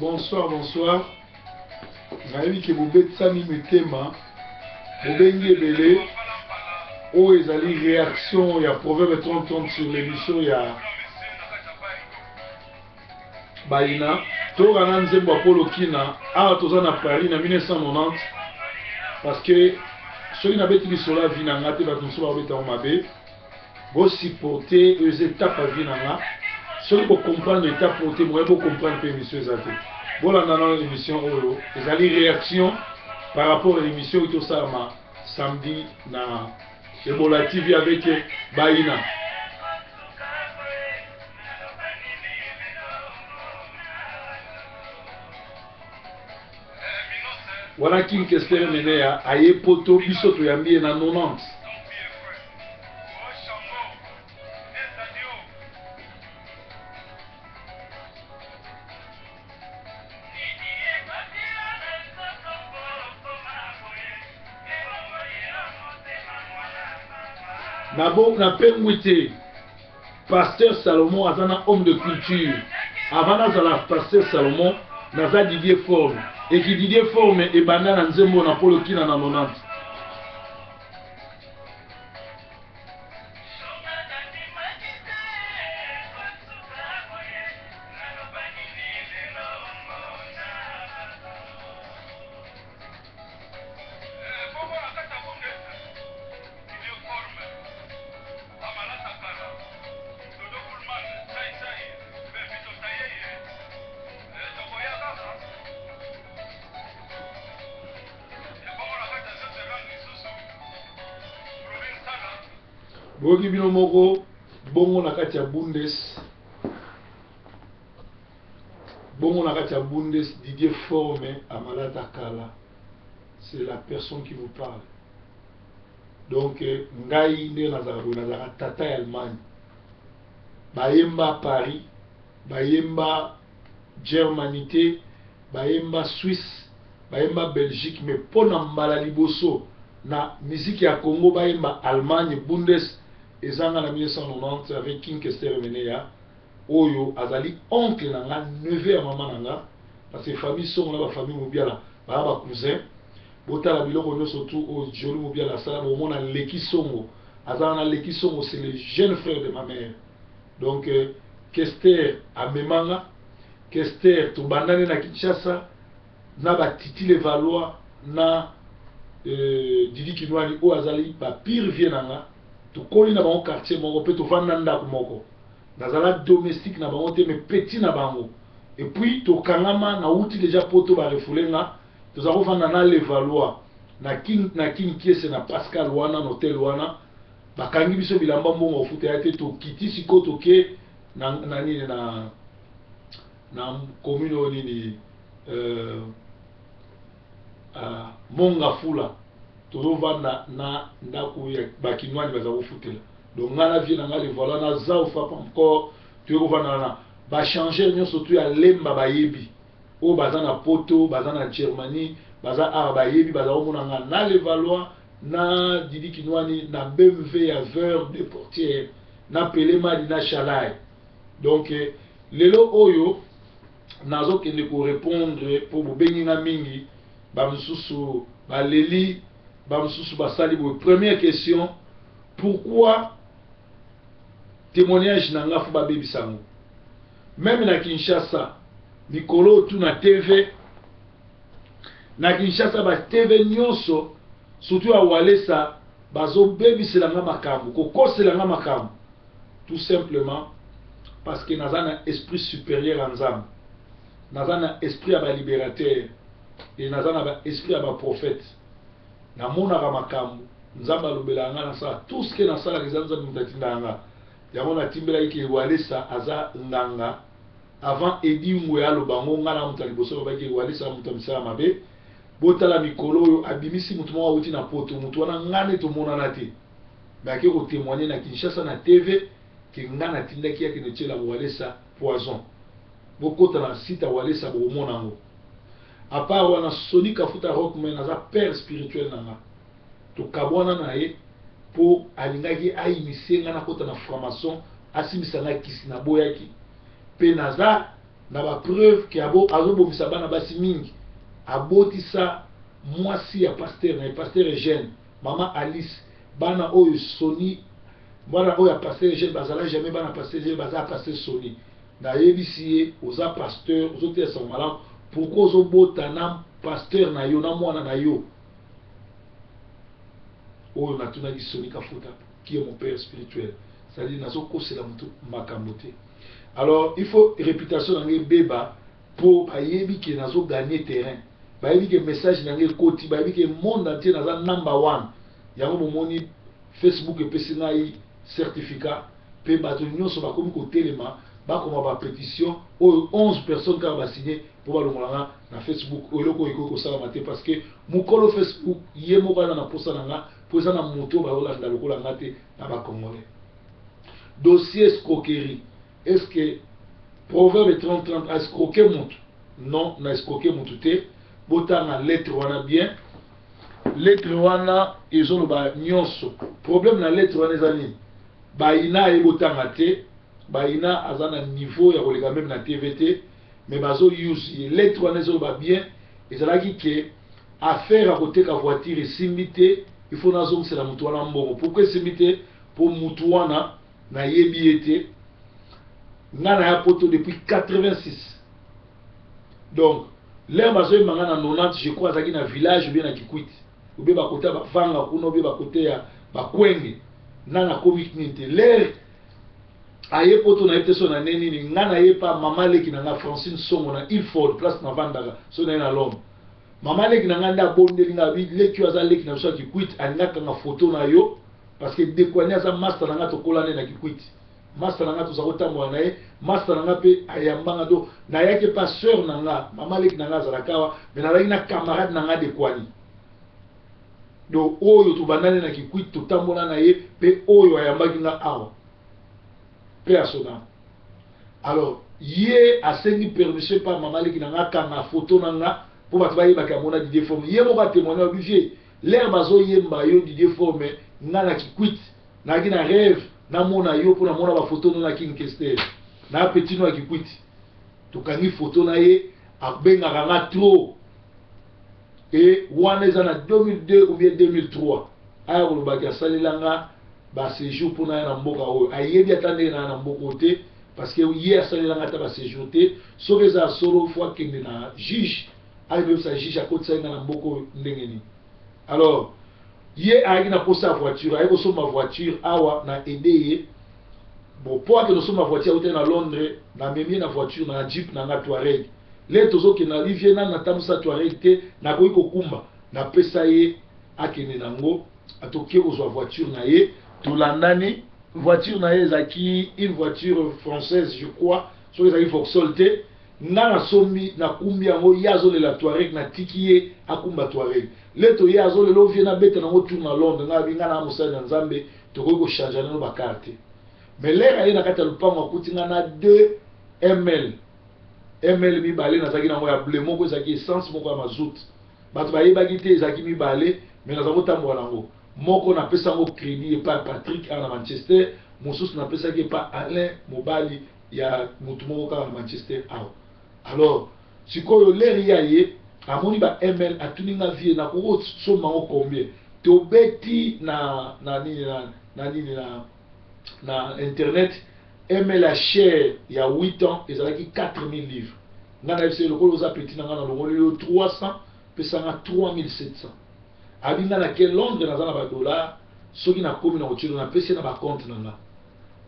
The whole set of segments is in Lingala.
Bonsoir, bonsoir. Nayebi ke bobetisami mitema, bobengi ebele. Oyo ezali réaction ya Proverbe 30 30 sur l'émission ya Bayina. Toyoka na nzembo ya Polo Kina. Awa toza na Paris na 1990 parce que soki nabeti lisolo ya vie na nga te, bato mosusu bakobeta yango mabe. Bo supporter oyo eza etape ya vie na nga. Soki bo comprendre etape oyo te, moyen bo comprendre mpe émission eza te. Bolanda nano émission oyo ezali réaction par rapport à l'émission oyo tosalama samedi na Ebola TV avec Bayina. Wana King Kester Emeneya aye poto, biso toyambi ye na 90. Na pengwi te. Pasteur Salomon aza na homme de culture. Avant nazala Pasteur Salomon, naza Didier Forme. Eki Didier Forme ebanda na nzembo na Polo Kina na 90. Boyoki bino moko bongo na kati ya Bundes, bongo na kati ya Bundes, Didier Forme amalata kala, c'est la personne qui vous parle. Donc ngai nde nazalaka boye, nazalaka tata ya Allemagne, bayemba Paris, bayemba Germany te, bayemba Suisse, bayemba Belgique, mais mpo na mbala liboso na musique ya Congo bayemba Allemagne Bundes ezanga na 1990 avec King Kester Emeneya oyo azali oncle na nga, neveu ya mama na nga, parce que famille Songo na ba famille Mubiala ba ba cousin. Botala biloko nyonso tu oyo Joli Mubiala asala, bomona Leki Songo azala na Leki Songo, c'est le jeune frère de ma mère. Donc Kester amemanga, Kester tobandani na Kinshasa na ba Titi Levallois na Didi Kinwani oyo azali ba pire vieux na nga, tokoli na bango quartier moko pe tovanda ndako moko. Nazala domestique na bango te mais petit na bango. Et puis tokangama, nauti déjà poto ba refoulé nga, toza kovanda na Levallois na King, na King Kiese na Pascal wana na hotel wana, bakangi biso bilamba mbongo kofuta ya te, tokiti sikoyo toke na, na nini na, na commune oyo nini Mongafula, tozovanda na ndako ya bakinwani baza kofutela. Donc nga na vie na nga Levallois na Zao Frappe encore, toye kovanda na ba changeur nyonso tu ya Lemba bayebi oyo baza na poto, baza na Germanie, baza awa bayebi, baza komona nga na Levallois na Didi Kinwani na BMW ya Veur de Portière na Pele Madi na Chalai. Donc lelo oyo nazokende ko répondre po bobengi nga mingi, ba misusu baleli, ba misusu basali boye. Première question, pourquoi témoignage na nga fo babebisa yango? Même na Kinshasa mikolo tu na TV na Kinshasa, ba TV nyonso surtout ya Walesa bazobebisela nga makambo, kokosela nga makambo, tout simplement parce que naza na esprit supérieur ya Nzambe, naza na esprit ya ba libérateur et naza na ba esprit ya ba prophète. Namonaka makambo Nzambe alobelaka nga, nasala tout ce que nasalaka eza Nzambe moto atindaka nga. Yango natimbelaki ke Walesa aza nganga avant Edi Ngwe aloba ngo, nga na moto ya liboso alobaki ke Walesa moto ya misala mabe. Botala mikolo oyo abimisi moto moko awuti na poto, moto wana nga nde tomonana te, mais ake kotémoigner na Kinshasa na TV ke nga natindaki akende tiela Walesa poison. Bokota na site ya Walesa bokomona yango. À part wana, Sony Kafuta Rockman aza père spirituel na nga. Tokabwana na ye po alingaki ainitie nga nakota na franc-maçon, asimbisa nga kisi, naboyaki. Pe naza Na ba preuve ke azobomisa bana basi mingi. Abotisa mwasi ya pasteur na ye, pasteur Eugène, mama Alice, bana oyo Soni, bana oyo ya pasteur Eugène bazala jamais bana pasteur Eugène, baza ya pasteur Soni. Nayebisi ye, oza pasteur, ozoteya sango malamu, pourquoi ozobota na pasteur na yo, na mwana na yo? Oyo natunaki Soni Kafuta, qui est mon père spirituel, c'est-à-dire nazokosela motu makambo te. Alors il faut réputation na ngai ebeba mpo bayebi ke nazogagner terrain, bayebi ke message na ngai ekoti, bayebi ke monde entier naza number one. Yango bomoni Facebook epesi ngai certificat, mpe bato nyonso bakomi kotelema, bakoma bapétition oyo 11 personnes kaka basigne mpo balongola nga na Facebook. Oyo eloko oyo ekoki kosalama te, parce que mokolo Facebook ye moko aza na posa na nga, mpo eza na moto oyo bazolanda lokola nga te na Bacongolais. Dossier escroquerie, est ce que Proverbe 30 30 escroquer motu? Non, na escroquer motu te. Botanga lettre wana bien. Lettre wana ezoloba nyonso. Problème na lettre wana eza nini? Bayina aye botanga te. Bayina aza na niveau ya koleka même na TV te, mais bazo-use ye. Lettre wana ezoloba bien, ezalaki ke affaire ya koteka voiture esimbi te, il faut nazongisela motu wana mbongo. Pourquoi esimbi te? Mpo motu wana nayebi ye te. Nga na ya Poto depuis 86, donc l'heure bazoyemba nga na 90, je crois azalaki na village ou bien na Kikwit ou bien bakote ya bavanga kuna ou bien bakote ya Bakwenge. Nga nakomi nini te. L'heure aye Poto, nayebi te so na nde nini. Nga naye pa mama leki na nga Francine Songo na Ilford, place navandaka so naye na Londres. Mama leki na nga nde abondeli nga, abi leki oyo aza leki na biso ya Kikwit, alingi akanga foto na yo, parce que Dekwani aza master na nga, tokola nde na Kikwit. Master na nga, toza kotambola na ye. Master na nga mpe ayambanga. Do nayaki epa sœur na nga, mama leki na nga azalaka awa, mais nazalaki na camarade na nga Dekwani. Donc oyo tobandani na Kikwit, totambola na ye, mpe oyo ayambaki nga awa mpe asona. Alors ye asengi permission epa mama leki na nga akanga foto na nga mpo bato bayebaki amona Didier Forme. Ye moko atémoigne, alobi: "Vieux, l'heure bazoyemba yo Didier Forme, nga na Kikwit nayaki na rêve, namona yo mpo namona bafoto no na King Kester na petit no ya Kikwit." Tokangi foto na ye, abengaka nga trop. E wana eza na 2002 ou bien 2003. Aya kolobaki asalelanga baséjour mpona ya na mboka oyo, ayebi ata ndenge na ya na mboka oyo te, parce que ye asalelanga ata baséjour te. Soki eza ya solo, faut akende na juge, ayebisa juge akotisaki nga na mboka oyo ndenge nini. Alors ye ayaki na posa ya voiture, aye kosomba voiture awa na aide ye. Bon, mpo akende kosomba voiture, autai na Londres, namemi ye na voiture na jeep na nga Touareg. Le tozokende na Olivier, nani natambusa Touareg te, nakoki kokumba. Napesa ye akende nango, atoke kozwa voiture na ye. Tolandani, voiture na ye ezalaki une voiture française, je crois, soki ezalaki Vauxhall te. Nga nasombi, nakumbi yango, ye azolela Touareg. Natiki ye akumba Touareg. Leto ye azolela: "O vieux, nabeta nango tour na Londres." Nga abi: "Nga na mosali na Nzambe, tokoki kochanger nano bacar te." Mais l'heure aye na kati ya lopango, akuti nga na 2 ML, ML mibale nazalaki nango ya bleu, moko ezalaki essence, moko ya mazout. Bato bayebaki te ezalaki mibale, mais naza kotambola nango. Moko napesa yango crédit epa Patrick awa na Manchester, mosusu napesaki epa Alain, mobali ya motu moko kaka na Manchester awa. Alors sikoyo l'heure ya ye amoni ba ML, atuni nga: "Vieux, nakoki kosomba yango combien?" Tobeti na nini na nini na internet, ML ya cher ya 8 ans ezalaki 4000 livres. Nga nayebisa ye: "Lokola oza petit na nga, na longoli yo 300, pesanga 3700." Abi: "Nga nake Londres, naza na badollar, soki nakomi na kotielo, napesi ye na bacompte na nga."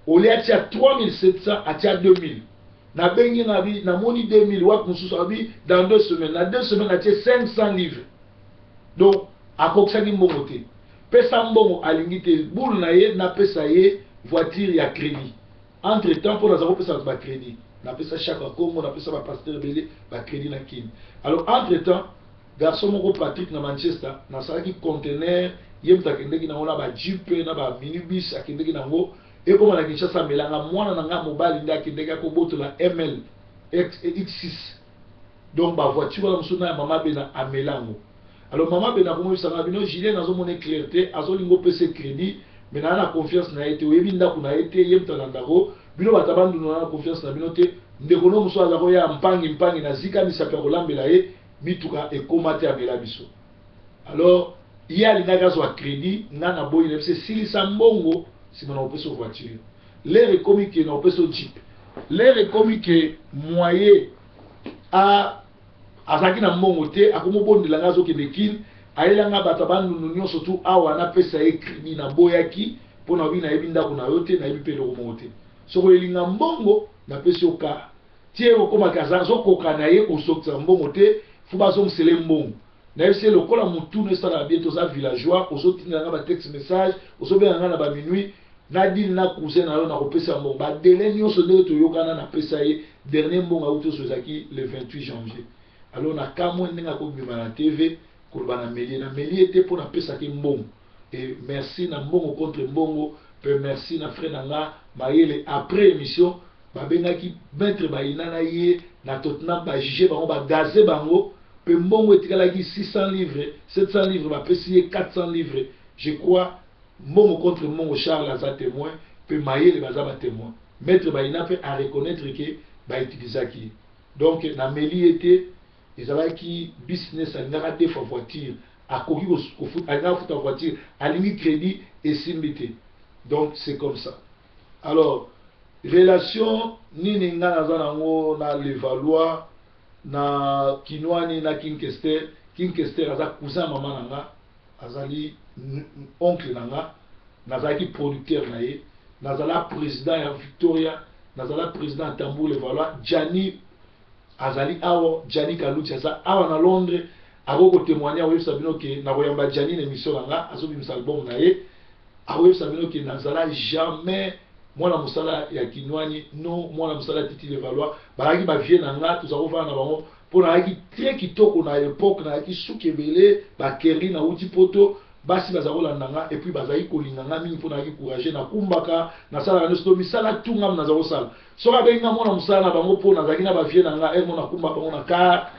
Olie atia 3700, atia 2000. Nabengi nga, abi: "Namoni 2000 wapi mosusu?" Abi: "Dans 2 semaines." Na 2 semaines atie 500 livres. Donc akokisaki mbongo te. Pesa mbongo, alingi te. Bule na ye, napesa ye voiture ya crédit. Entre temps, mpo naza kopesa bato bacrédit, napesa chaque Congo, napesa bapasteur ebele bacrédit na Kini. Alors entre temps, garçon moko Patrick na Manchester, nasalaki conteneur, ye moto akendeki nango na bajeep na baminibus, akendeki nango, ekóma na Kinshasa. Amelanga mwana na nga mobali nde akendeki akobotola ML X6, donc bavoiture wana mosusu na ya mama Bena amelango. Alors mama Bena akomoyebisanga: "Bino Julien, nazomona clair te, azolinga opesa crédit, mais naa na confiance na ye te, oyebi ndako na ye te, ye moto alandako. Bino bato ya Bandundu na na confiance na bino te. Ndeko no mosusu aza koya mpangi mpangi na zika misapi ya kolambela ye mituka ekoma te amela biso. Alors ye alingaki azwa credit, nga na boyi na biso esilisa mbongo sima na kopesa voiture. L'heure ekomi ke na kopesa jeep. L'heure ekomi ke moyen a azalaki na mbongo te, akomobondela nga azokende Kin, ayela nga bato ya Bandundu nyonso tu awa napesa ye crédit, naboyaki mpo na obi nayebi ndako na yo te, nayebi mpe eloko moko te. Soki oyelinga mbongo napesi yo car tie okomaki azokoka na ye kosokisa mbongo te, fo bazongisela ye mbongo. Nayebisi ye lokola motunu esalaka bien, toza villageois, ozotindela nga ba texte message, ozobenga nga na ba minuit, na deal na cousin na yo nakopesa mbongo. Ba délai nyonso ndenge toyokana napesa ye dernier mbongo auti oso ezalaki le 28 janvier. Alors nakamwe ndenge akobima na TV koloba na melie, na melie te mpo napesaki mbongo. Et merci na mbongo contre mbongo, pe merci na frère na nga Mayele. Après émission babengaki maître Bayina na ye na Tottenham, ba juger bango, ba gazer bango, pe mbongo etikalaki 600 livres, 700 livres, bapesi ye 400 livres. Je crois mbongo contre mbongo, Charles aza témoin, pe Mayele baza ba témoin. Maître Bayina pe a reconnaître que ba utilisaki ye. Donc na meli ye te, ezalaki business, alingaka defa voiture, akoki kofuta, alingaka futa voiture, alingi crédit esimbi te. Donc c'est comme ça. Alors relation nini nga naza nango na Levallois, na Kinwani, na King Kester? King Kester aza cousin mama na nga, azali oncle na nga, nazalaki producteur na ye, nazala président ya Victoria, nazala président ya Tambour Levallois. Gianni azali awa, Gianni Kaluti aza awa na Londres, akoki kotémoigner, akoyebisa bino ke nakoyamba Gianni na émission na nga, azobimisa album na ye, akoyebisa bino ke nazala jamais mwana mosala ya Kinwani no mwana mosala ya Titi Levallois. Bazalaki bavieux na nga, toza kovanda na bango mpo nazalaki très kitoko na époque, nazalaki suki ebele, bakeri nauti poto, basi baza kolanda nga et puis bazalaki kolinga nga mingi mpo nazalaki courageux, nakumbaka, nasalaka nyonso to misala tu nga naza kosala. Soki abengi nga mwana mosala na bango mpo nazalaki na bavieux na nga, heure moko nakumba bango na car,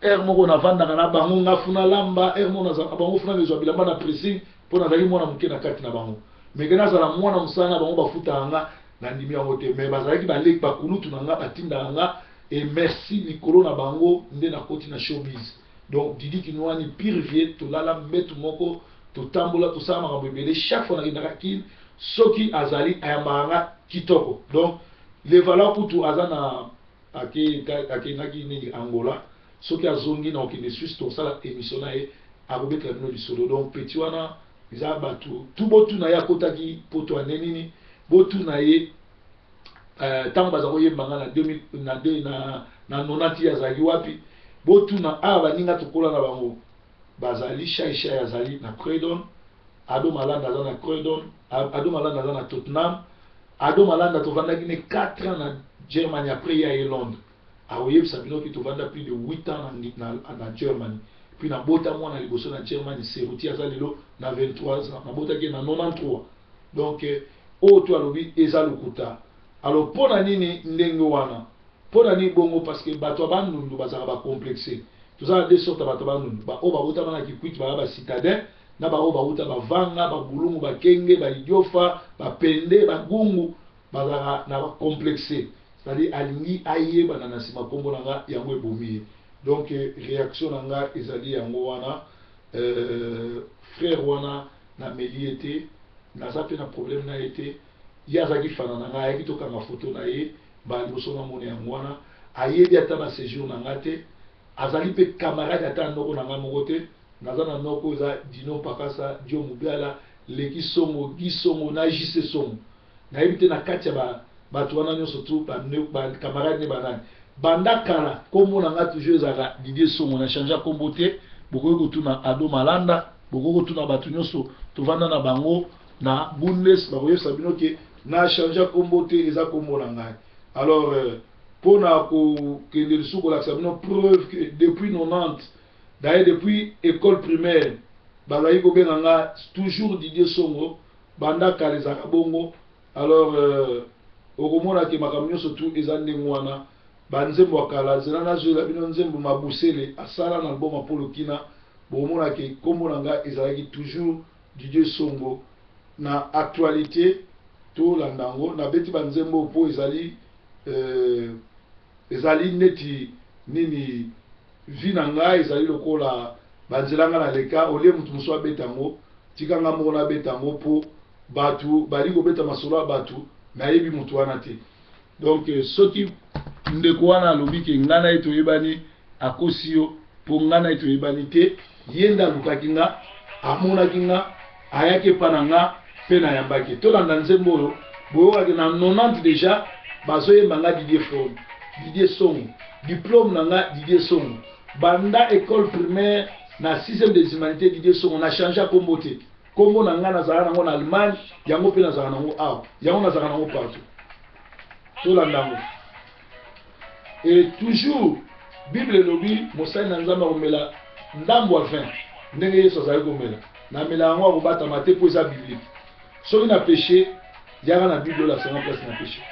heure moko navandaka na bango nga funa lamba, heure moko nazalaka bango funa kozwa bilamba na pressing mpo nazalaki mwana moke na kati na bango. Meke nazala mwana mosala na bango bafutaka nga, nandimi yango te. Mais bazalaki baleki, bakulutu na nga, batindaka nga et merci likolo na bango nde nakoti na showbiz. Donc Didi Kinwani pire vieux, tolala mbetu moko, totambola, tosala makambo ebele. Chaque fois nakendaka Kin, soki azali ayambaka nga kitoko. Donc Levallois kutu aza na akendaki nini Angola, soki azongi na okende Suisse tosala émission na ye, akobetela bino lisolo. Donc petit wana eza bato tu botuna ye akotaki poto ane nini, botuna ye ntango baza koyemba nga na 2000 na 2 na 90 ye azalaki wapi. Botuna awa baninga tokola na bango bazali, Shai Shai azali na Croydon, Ado Malanda aza na Croydon, Ado Malanda aza na Tottenham. Ado Malanda tovandaki ne 4 ans na Germany, après ye aye Londres, akoyebisa bino ki tovanda plus de 8 ans na Germany. Puis nabota mwana liboso na Germany, Seruti, aza lelo na 23 ans, nabotaki ye na 93. Donc oyo to alobi eza lokuta. Alors mpo na nini ndenge wana? Mpo na nini bongo? Parce que bato ya Bandundu bazalaka bacomplexe. Toza na deux sortes ya bato ya Bandundu: baoyo babotama na Kikwit, baza bacitadin, na baoyo bauta bavanga, babulungu, bakenge, baidiofa, bapende, bagungu, bazalaka na bacomplexe. C'est-à-dire alingi ayebana na nsima nkombo na nga, yango ebomi ye. Donc réaction na nga ezali yango wana. Frère wana nameli ye te, naza mpe na problème na ye te. Ye azalaki fana na ngai, ayaki tokanga foto na ye mbala liboso namona yango wana. Ayebi ata baséjour na nga te, azali mpe camarade ata ya noko na ngai moko te. Naza na noko eza Dino Mpakasa, Dio Mubiala, Leki Songo, Gi Songo na JC Songo. Nayebi te na kati ya bato wana nyonso tu bacamarade ne banani. Banda kala nkombo na nga toujours ezalaka Didier Songo, na change nkombo te. Bokoki kotuna Ado Malanda, bokoki kotuna bato nyonso tovanda na bango na Bundes, bakoyebisa bino ke na change nkombo te, eza nkombo na ngai. Alors mpona kokende lisusu kolakisa bino preuve que depuis 90, d'ailleurs depuis école primaire, bazalaki kobenga nga toujours Didier Songo, banda kala ezalaka bongo. Alors okomona ke makambo nyonso tu eza ndenge wana. Banzembo ya kala, nzela nazwela bino nzembo Mabusele asala na album Apollo Kina, bokomona ke nkombo na nga ezalaki toujours Didier Songo. Na actualité Tolanda yango. Nabeti ba nzembo oyo po ezali euh, ezali neti nini vie na ngai ezali lokola ba nzela ngai naleka au lieu mutu mosusu abeta yango tika ngai moko nabeta yango po batu balingi kobeta masolo ya batu nayebi mutu wana te. Donc soki ndeko wana alobi ke ngai na ye toyebani akosi yo po ngai na ye toyebani te ye nde alukaki nga amonaki nga ayaki epa na nga pe nayambaki ye. Tolanda nzembo oyo boyokaki na 90 dejà bazoyemba nga Didier Forme Didier Songo diplome na nga Didier Songo banda ecole primaire na sixième des humanités Didier Songo na changea kombo te. Kombo na nga nazalaka nango na Allemagne, yango pe nazalaka nango awa, yango nazalaka nango partout. Tolanda yango. Et toujours Bible elobi mosali na Nzambe akomela ndambo ya vin ndenge Yesu azalaki komela. Namela yango akobatama te po eza biblique. Soki na peche, yaka na Bible olakisa nga place na peche.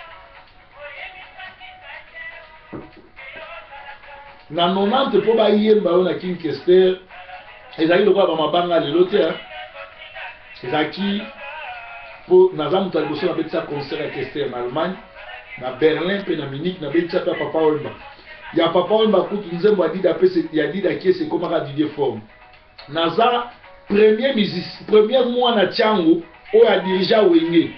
Na 90 po bayemba yo na King Kester ezalaki lokola ba mabanga lelo te hein. Ezalaki po naza moto ya liboso nabetisa concert ya Kester na Allemagne na Berlin pe na Munich nabetisa pe ya Papa Wemba. Ya Papa Wemba kutu nzembo ya Dida pese ya Dida Kiese ekomaka Didier Forme. Naza premier musicien, premier mwana Tshangu oyo a dirigea Wenge.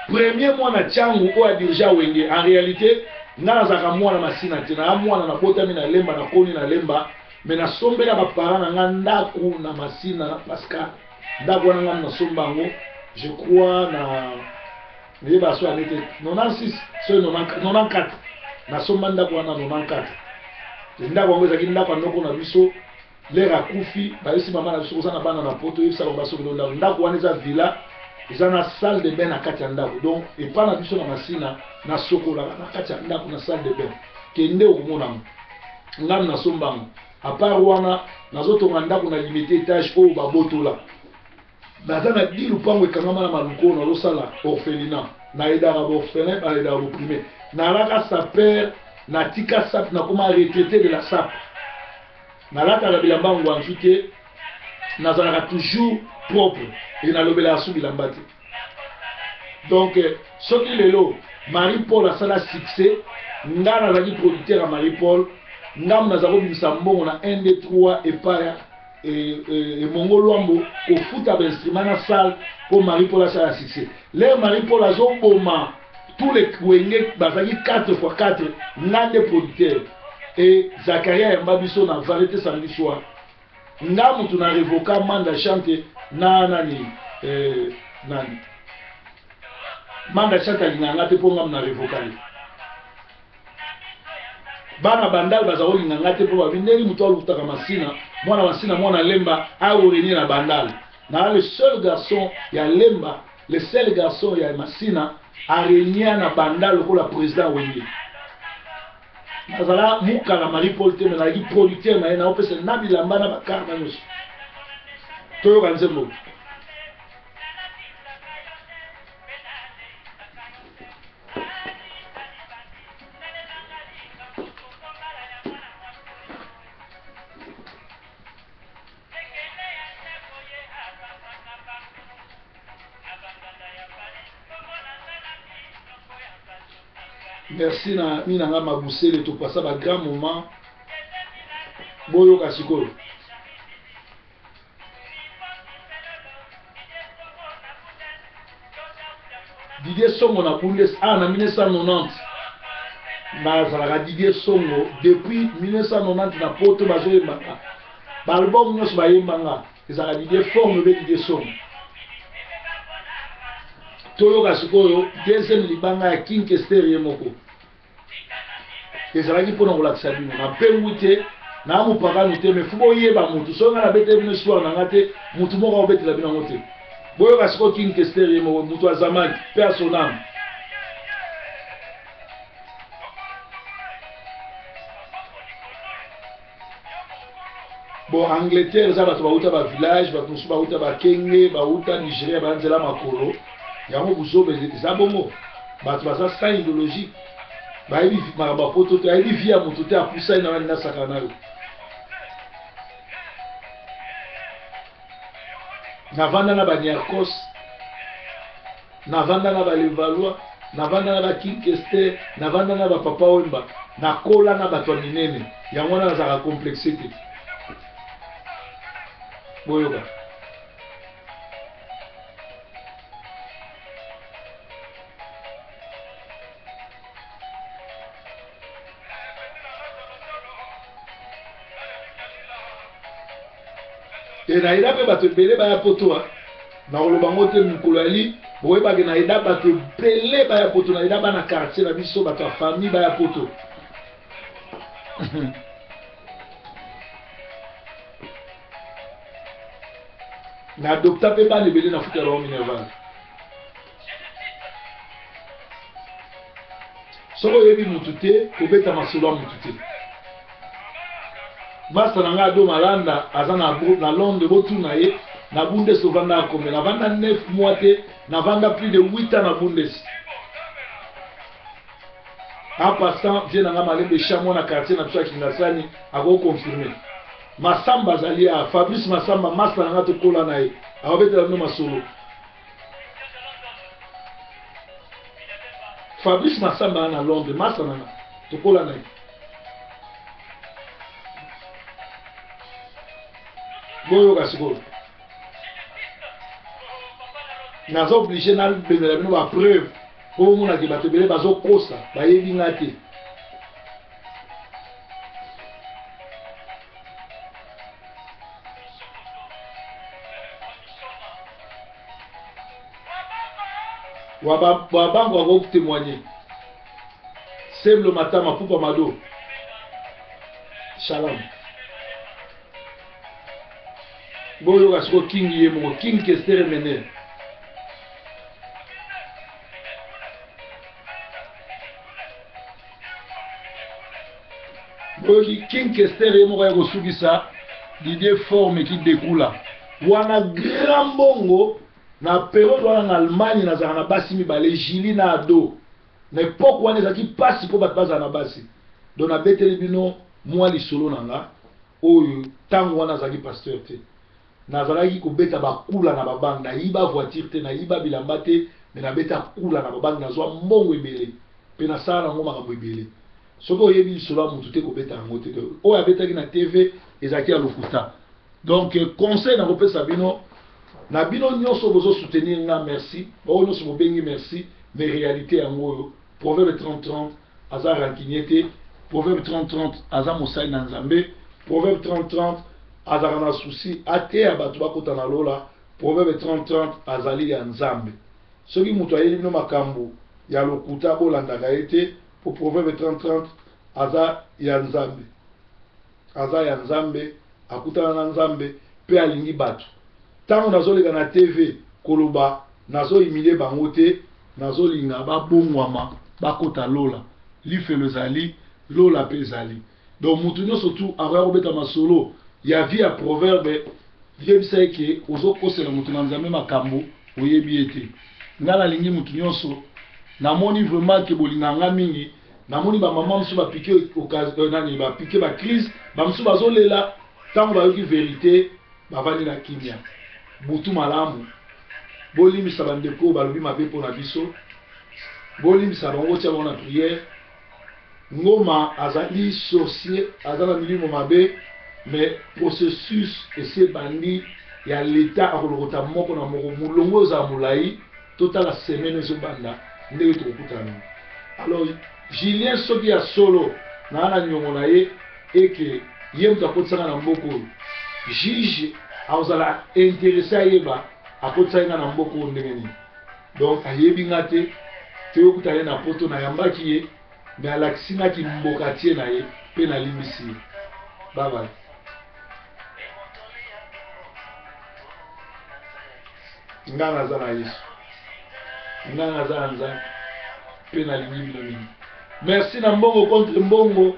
Premier mwana Tshangu oyo a dirigea Wenge. En realite nga nazalaka mwana Masina te, naza mwana nabotami na Lemba, nakoli na Lemba, mais nasombela ba parents na nga ndaku na Masina na Pascal. Ndaku wana nga nasomba yango je crois na nayeba so annee te 96 soki 94 nasomba ndako wana 94 ndako yango ezalaki ndako ya noko na biso lere akufi bayebisi mama na biso oza na bana na poto oyebisa bango basombela ndako ndako wana eza villa eza na salle de bain na kati ya ndako donc epa na biso na masina nasokolaka na kati ya ndako na salle de bain kende okomona yango ngam nasomba yango apart wana nazotonga ndako na limite etage oyo babotola Naza na di lupango ekangama na maluku oyo nazo sala orphelinat na aidaka ba orphelin ba aidaka ba oprime nalaka saper na tika sap nakoma retraite de la sap nalataka bilamba ngwanzu te nazalaka toujours propre et nalobelaka su bilamba te donc soki lelo Marie Paul asala succès nga nazalaki producteur ya Marie Paul nga naza kobimisa mbongo na 1 2 3 epai ya Emongo Luambo kofuta ba instruments na salle po Marie Paul asala succès. L'heure Marie Paul azoboma tous les wenge bazalaki 4 x 4 nga nde producteur et Zakaria ayamba biso na variété samedi soir nga mutu na revoka Manda Chante na nani eh, nani Manda Chante alingaka nga te po nga na revoka ye. Bana bandal baza kolinga nga te po babi ndenge mutu alutaka masina mwana masina mwana lemba aorenie na bandal na le seul garçon ya lemba le seul garçon ya masina arenia na bandal lokola president wenge nazala mukala marie paul te me nazalaki producteur na ye naopesa na bilamba na bakar na nyonso toyoka nzembo. Merci na mi na nga mabusele topasa ba grand moment boyoka sikoyo. Didier Songo na Bundes ah na 1990 nazalaka Didier Songo depuis 1990 na poto bazoyembaka ba album nyonso bayemba nga ezalaka Didier Forme be Didier Songo toyoka sikoyo deuxième libanga ya King Kester ye moko Ezalaki pona kolakisa bino na pengwi te na mopagano te mais faut boyeba mutu soki nga nabeteli bino histoire na nga te mutu moko akobetela bino yango te boyoka sikoyo King Kester ye moko mutu ya zamani pe ya son ame. Bon Angleterre eza bato bauta ba village bato mosusu bauta ba Kenge bauta Nigeria ba nzela makolo yango buzoba eza bongo bato baza sans idéologie bayebi makambo ya poto te ayebi vie ya moto te apusani na balinga sakana na yo. Navanda na ba Niarcos, navanda na ba Levallois, navanda na ba King Kester, navanda na ba Papa Wemba, nakola na bato ya minene, yango wana nazalaka complexe te. Boyoka. E nayeda mpe bato ebele baya poto a nakoloba yango te mokolo ya li boyebake nayeda bato ebele baya poto nayeda bana quartier na biso bato ya famille baya poto na adopta mpe bana ebele na futela bango minerval soki oyebi mutu te kobeta masolo ya mutu te masta na ngai ado malanda aza na, na londres botuna ye na bundes ovandaka combien navanda 9 mois te navanda plus de 8 ans na bundes en passant vie na ngai malembe sha mwana quartier na biso ya kingasani akoconfirme masamba azali ya fabrice masamba masta na ngai tokola na ye akobetela bino masolo Fabrice Massamba na Londres, masa nanga tokola na ye. Boyoka sikoyo. Naza oblige nabengela bino ba preuve po bomonake bato ebele bazokosa bayebi nga te. Wabango akoki témoigner. Semblo Matama Pupa Mado. Shalom. Boyoka siko King ye moko King Kester Emener. Boyoki King Kester ye moko ya kosukisa Didier Forme ki dekula wana grand mbongo na periode wana na Allemagne nazalaka na basi mibale Julie na Ado na epoque wana ezalaki mpasi mpo bato bazala na basi donc nabeteli bino mwa lisolo na nga oyo ntango wana azalaki pasteur te nazalaki kobeta bakula na babanke nayiba voiture te nayiba bilamba te me nabeta kula na babanke nazwa mbongo ebele mpe nasala nango makambo ebele soki oyebi lisolo ya motu te kobeta yango te oyo abetaki na tv ezalaki ya lokuta donc conseil nakopesa bino na bino nyonso bozo soutenir nga merci baoyo nyonso bobengi merci mais réalité yango oyo proverbe 30 30 aza rancunier te proverbe 30 30 aza mosali na nzambe proverbe 30 30 azalaka na souci ateya bato bakota na lola proverbe 30 30 azali ya nzambe soki moto ayeli bino makambo ya lokuta bolandaka ye te po proverbe 30 30 aza ya nzambe aza ya nzambe akutana na nzambe pe alingi batu tango nazoleka na TV koloba nazo humilie bango te nazolinga babongwama bakota lola lifelo ezali lola pe ezali donc mutu nionso tout akoya kobeta masolo ya vie ya proverbe yebisa ye ke ozokosela mutu na nzambe makambo oyebi ye te nga nalingi mutu nionso namoni vraiment ke bolingaka nga mingi Namoni ba maman mosusu ba pique euh, nani ba pique ba crise, ba mosusu bazolela ntango bayoki verite, bavandi na kimia. Butu malamu, bolimbisa bandeko oyo balobi mabe mpo na biso, bolimbisa bango, botia bango na prière. Ngoma azali sorcier, aza na milimo mabe, mais processus esi ebandi ya l'etat akolokota moko na moko, molongo ezala molai. Totala semaine ezobanda ndenge tokokutana. Alors Julien soki ya solo naa na niongo na ye eke ye moto akotisaka na mboka oyo juge akozala interesse ayeba akotisaki nga na mboka oyo ndenge nini donc ayebi nga te toyokutana ye na poto nayambaki ye me alakisi nga kimbokatie na ye mpe nalimbisi ye bye bye. Nga naza na Yesu. Nga naza na Nzambe. Pe nalingi bino mingi. Merci na mbongo contre mbongo.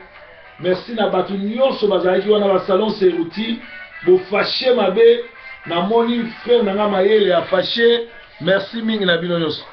Merci na bato nyonso bazalaki wana ba salon Seruti. Bo fâché mabe. Namoni frère na nga mayele ya fâché. Merci mingi na bino nyonso.